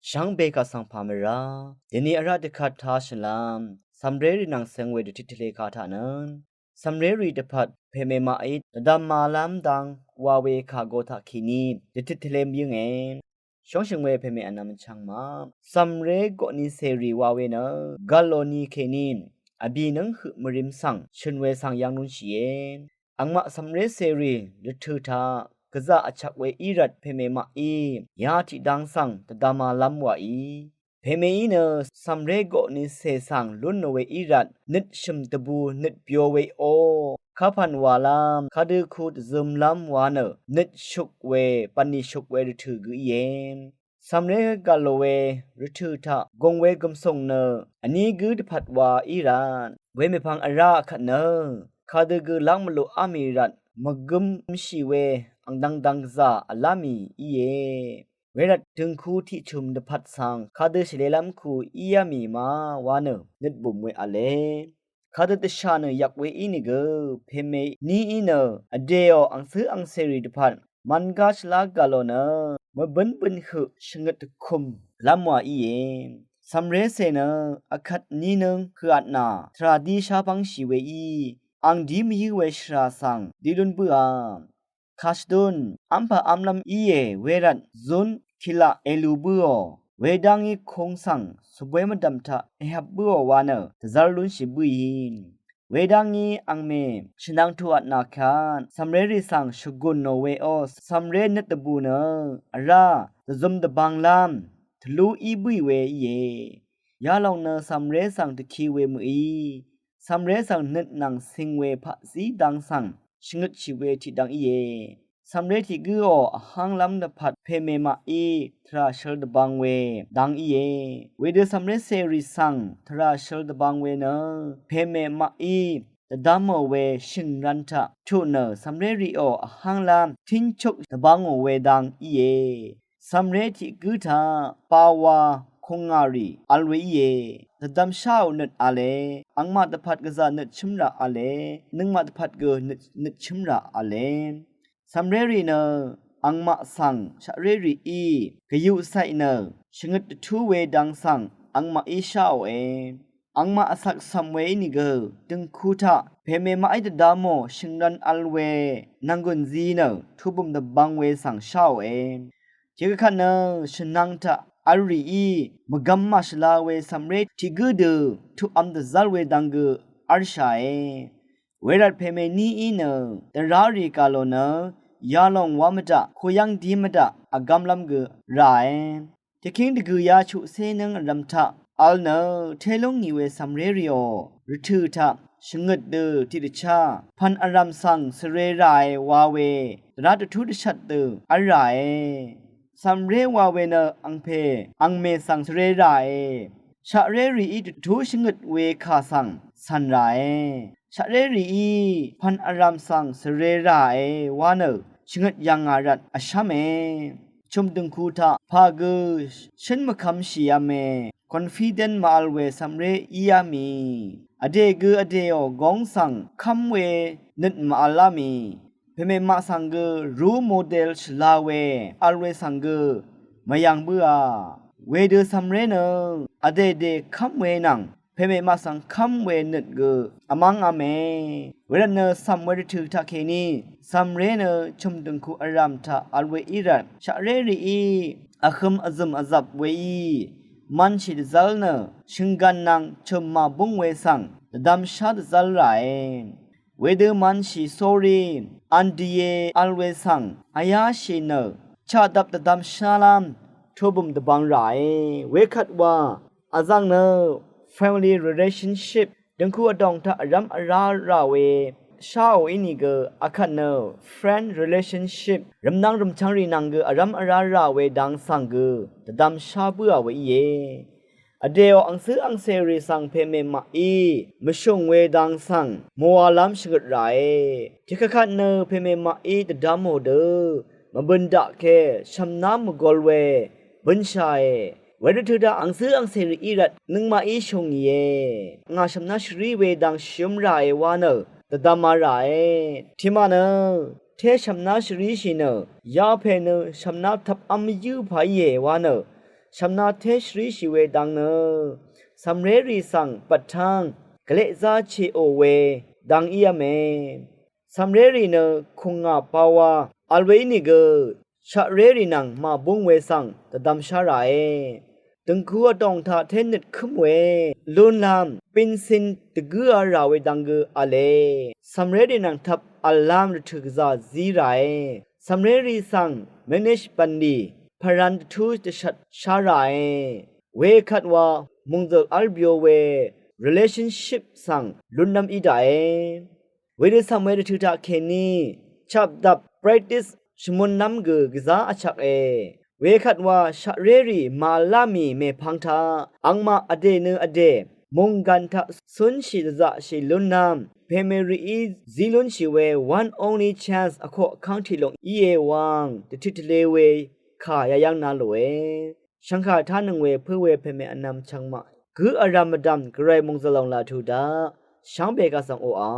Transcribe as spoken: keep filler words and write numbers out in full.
shvngbe kaq svng pà mvrá deni vrá dvkvt tashvlvm cv̀mré rì nvng cv̄ng we dvtit tvle kaq taq nø cv̀mré rì dvpvt pèmèmaqí dvdvmālv́m dang wa we kà go taq kèní dvtit tvlem yǿnge. Shóngshø̀ng we pèmè vnvm vchvng maq cv̀mré goqni cèrì wa we nø gv̀l lò ni kèní vbì nǿng høq mvrím svng shø̀n we svng yv́ng lúnshìe. Angmaq cv̀mré cèrì rvtø̀ taq gvzà vchvk we í rvt pèmèmaqí ya tiqdang svng dvdvmālv́m wàí. Pèmèí nø cv̀mré goqni cè svng lúnò we í rvt nøt shø̀m dvbù nøt byo weó kapv̀n wàlv́m kadø ku dvzømlv́m wa nø nøt shuk we bv̀nlì shuk we rvtø̀ gø íe. Cv̀mré gv̀l lò we rvtø̀ taq gùng we gùmsùng nø vní gǿ dvpvt wa í rvt wemèpvng vrá vkvt nø kadø gø lv́ng mvluqá mì rvt mvgǿmshì we angdvngdvng gvzà vlá mì íe. Wervt døngku tiqchø̀m dvpvt svng kadø shvlelv́m ku íá mì ma wa nø nøt bùm we v̄le. Kadø dvshà nø yvk we ínìgø pèmè níí nø vdèò angcǿ angcèrì dvpvt mvngá shvlá gà lò nø mvbǿn bøn høq shvngøt dvkùm lv́m wa íe. Cv̀mré cè nø vkvt ní nǿng høq vtnà tvrà dí shá bv́ngshì we í ang dí mvyǿ we shvrà svng dí lún bǿà. Kashvdún v́mpà v́mlv́m íe wervt zún kìlaq èlu bǿò. Wedá ngí kūng svng svbwé mvdv̀m taq èhvp bǿò wa nø dvzv́r lúnshì bǿì. Wedá ngí angmè shvnvng tuq vtnà kvt cv̀mré rì svng shvgùn nò weó cv̀mré nøt dvbù nø vrá dvzøm dvbvnglv́m tvlú í bǿì we íe. Yalòng nø cv̀mré svng dvki we mø̀í cv̀mré svng nøt nvng cing we paqzí dang svng shvngøtshì we tiqdvng íe. Cv̀mré tiq gǿò vhánglv́m dvpvt pèmèmaqí tvrà shøl dvbvng we dang íe. Wedø cv̀mré cèrì svng tvrà shøl dvbvng we nø pèmèmaqí dvdv́mò we shø̀ngrv̄n taq tuq nø cv̀mré rìò vhánglv́m tínchuk dvbvngò we dang íe. Cv̀mré tiq gǿ taq bawa kùngà rì vl we íe. Dvdvmsháò nøt v̄le. Angmaq dvpvt gvzà nøt chǿmrà v̄le. Nøngmaq dvpvt gø nøt, nøt chǿmrà v̄le. Cv̀mré rì nø angmaq svng shaqré rìí gvyuq càì nø shvngøt dvtú we dang svng angmaqí sháòe. Angmaq vcvk cv̀m we ínìgø døngku taq pèmèmaqí dvdvmò shø̀ngrv̄n vl we nv̀nggùn zi nø tubø̀m dvbvng we svng sháòe. Tiqkvt nø shvnvng taq vl rìí mvgvm màshvla we cv̀mré tiq gǿ dø tuqv̄m dvzv́r we dang gø v́lshàe. Wervt pèmè níí nø dvrá rì gà lò nø yalòng wá mvdaq kuyv́ng dí mvdaq vgv́mlv́m gø ràe. Dvkíng dvgø̀yá chuqcé nǿng vrv̄m taq vl nø té lúng ngì we cv̀mré rìò rvtø̀ taq shvngøt dø tiqdvchá pv̀n vrv̀m svng svre ràe wa we dvrá dvtú dvshvt dø v́l ràe. Cv̀mré wa we nø angpè angmè svng svre ràe. Shaqré rìí dvtú shvngøt we kà svng cv̀n ràe. Shaqré rìí pv̀n vrv̀m svng svre ràe wa nø shvngøt yv̀ngà rvt vshv́me. Chø̀m dø̀ngku taq pà gø shǿn mvkvmshìá mì confident màvl we cv̀mré íá mì. Vdè gø vdèò góng svng kv́m we nøt màvlá mì. Pèmèmaq svng gø role model shvla we vl we svng gø mvyv̀ng bǿà. Wedø cv̀mré nø vdèdè kv́m we nvng pèmèmaq svng kv́m we nøt gø vmv́ngá mì. Wervt nø cv̀m we rvtø̀ taqkèní cv̀mré nø chø̀m dø̀ngku vrv̀m taq vl we í rvt shaqré rìí vhø̄m vzø̀m vzvp weí mv̄nshì dvzv́l nø shø̀nggv̀n nvng chø̀m màbúng we svng dvdvmshá dvzv́l ràe. Wedø mv̄nshì sórí vndìe vl we svng vyáshì nø chaqdvp dvdvmshálv́m tubø̀m dvbvng ràe. Wekvt wa vzv̀ng nø family relationship dø̀ngku vdòng taq vrv́m vrá rà we sháò ínìgø akvt nø friend relationship rvmnvng rvmchvng rì nvng gø vrv́m vrá rà we dang svng gø dvdvmshá bǿà we íe. Vdèò angcǿ angcèrì svng pèmèmaqí mvshùng we dang svng mvwàlv́m shvngøt ràe. Tiqkvkvt nø pèmèmaqí dvdvmò dø mvbø̀n daqke shv̀mná mvgol we bǿnshàe. Wervt tø taq angcǿ angcèrìí rvt nøngmaqí shùng ìe. Ngà shv̀mná shvrí we dang shøm ràe wa nø dvdvma ràe. Tiqmaq nø té shv̀mná shvríshì nø yapè nø shv̀mná tvpv́m yǿ pà íe wa nø shv̀mnaté shvríshì we dang nø cv̀mrérì svng bv̀tv́ng gvleqzá cheqò we dang íáme. Cv̀mrérì nø kùngà pawa vl we ínìgø shaqrérì nvng màbúng we svng dvdvmshá ràe. Dø̀ngku vdòng taq ténøt kǿm we lúnlv́m bìncin dvgǿa rà we dang gø v̄le. Cv̀mrérì nvng tvp v̀llv́m rvtø̀ gvzà zí ràe. Cv̀mrérì svng manage bv̀nlì pvran dvtú dvshvt shá ràe. Wekvt wa mòngzø̀l v́l byo we relationship svng lúnlv́m í daqe. Wedø cv̀m we dvtø̀ taqkèní chapdvp practice shvmunlv́m gø gvzá vchvke. Wekvt wa shaqrérì màvlá mì mèpvng taq angmaq vdè nø vdè mònggàn taq cúnshì dvzaqshì lúnlv́m pèmè rìí zí lúnshì we one only chance vkoq vkv́ng tiqlùng íe wang dvtit tvle we kà yayv́ng na lòe. Shvngkà tánøng we pǿ we pèmè vnvm chvngmaq gǿ vrv̀m vdv̀m gvray mòngzø̀l lòng laq tuq daq shvngbe kaq svng oqà